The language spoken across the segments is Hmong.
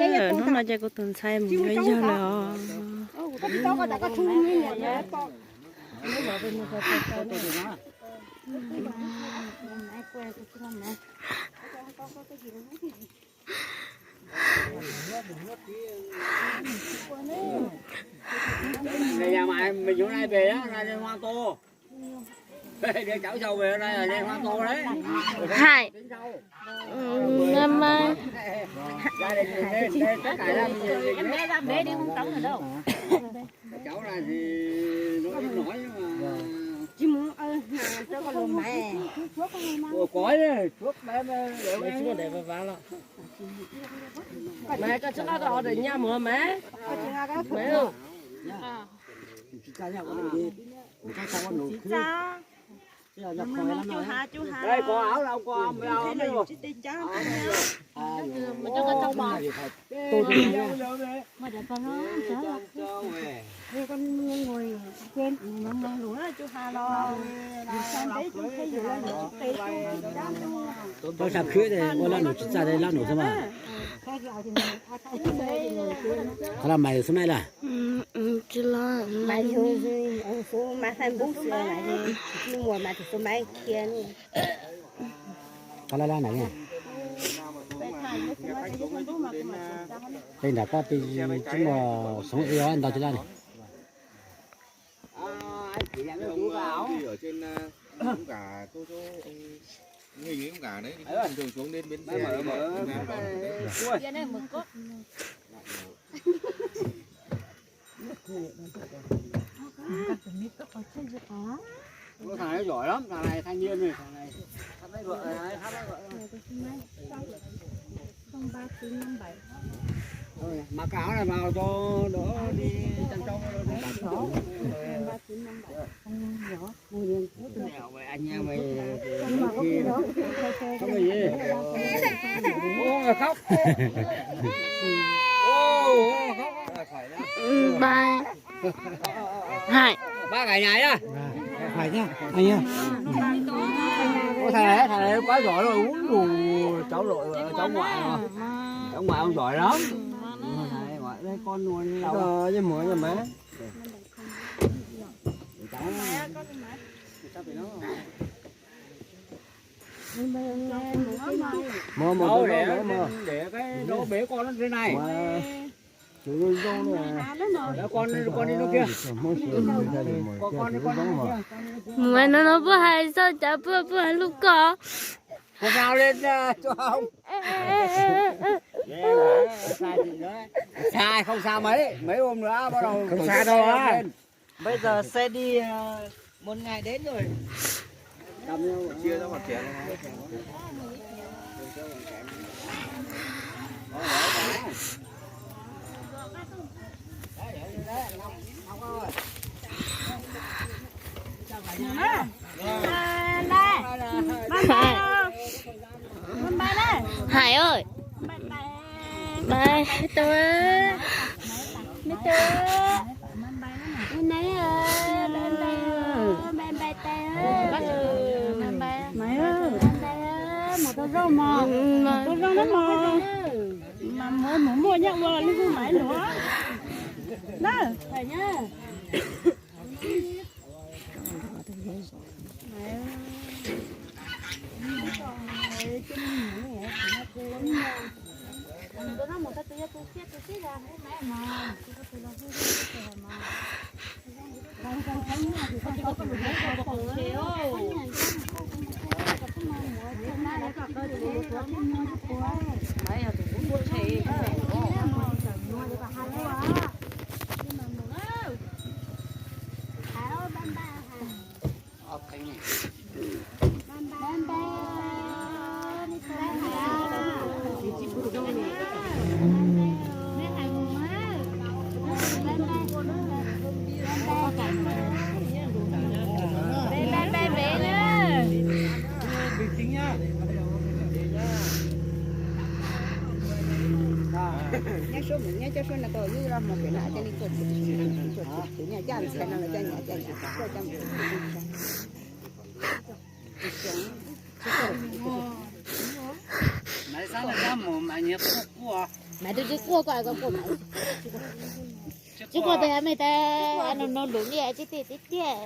Hnub no ces kuv tus ntxhais mus yuav yawg lawm os. Hais. Mama. Mas koj tsis nqa rau hauv daim nyab mus mas. Mas. Rau sab khwb ua laj num tsis txaj, laj num xwb mas. Qhov los mais xwb maiv lawm. Qhov laj laj na. Tej nram koj peb tsis muaj xoom ib ntau tsis laj li. Thằng này giỏi lắm, thằng này thanh niên này, thằng này. Mặc cái áo này vào cho đỡ đi chăn trâu. Anh em mày khóc cái gì? Ô, khóc. Ô, khóc. Bye. Hai. Bác ở nhà nhá. Phải nhá, anh nhá. Ôi, thằng này, thằng này quá giỏi rồi. Ui, cháu nội, cháu ngoại mà. Cháu ngoại ông giỏi lắm. Con nuôi. Ờ, nhưng mà, nhưng mà. Mơ, mơ, để, để cái lỗ bể con nó thế này. Con, con đi nó kia. Con, con đi con kia. Mus no no puab hais xauj cas puab, puab hais lub ko. Con sao lên, ờ, cho ông. Sai, không sao mấy, mấy hôm nữa bắt đầu. Không sao đâu á. Bây giờ xe đi, ờ, một ngày đến rồi. Hải ơi. Bye. Bye. Bye. Bye. Bye. Bye. Bye. Bye. Bye. Mày ơi, mày tao rau mày. Tao rau nó mày. Mày mới muốn mua nhá, mua là nó không phải nữa. Đó, phải nhá. Nais xab nais xab mus mas Mas tus tsis quaj ko, ko quaj mas tsis quaj pes me tas, no no lus niaj tsis tiag tiag tiag.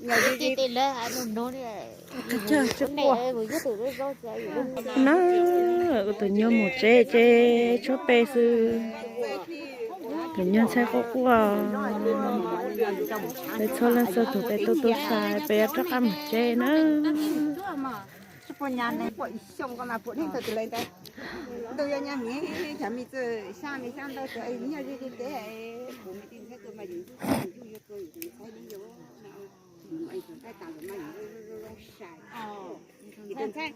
Tsis tiag tiag lawv no no li. Tus nyuag mus tsev ces tshuav pes xwb. Tus nyuag ntxhais quaj quaj. Peb txhua leej txhua tus peb tuaj tuaj sai, peb yuav rov qab mus tsev na. Ntxhais,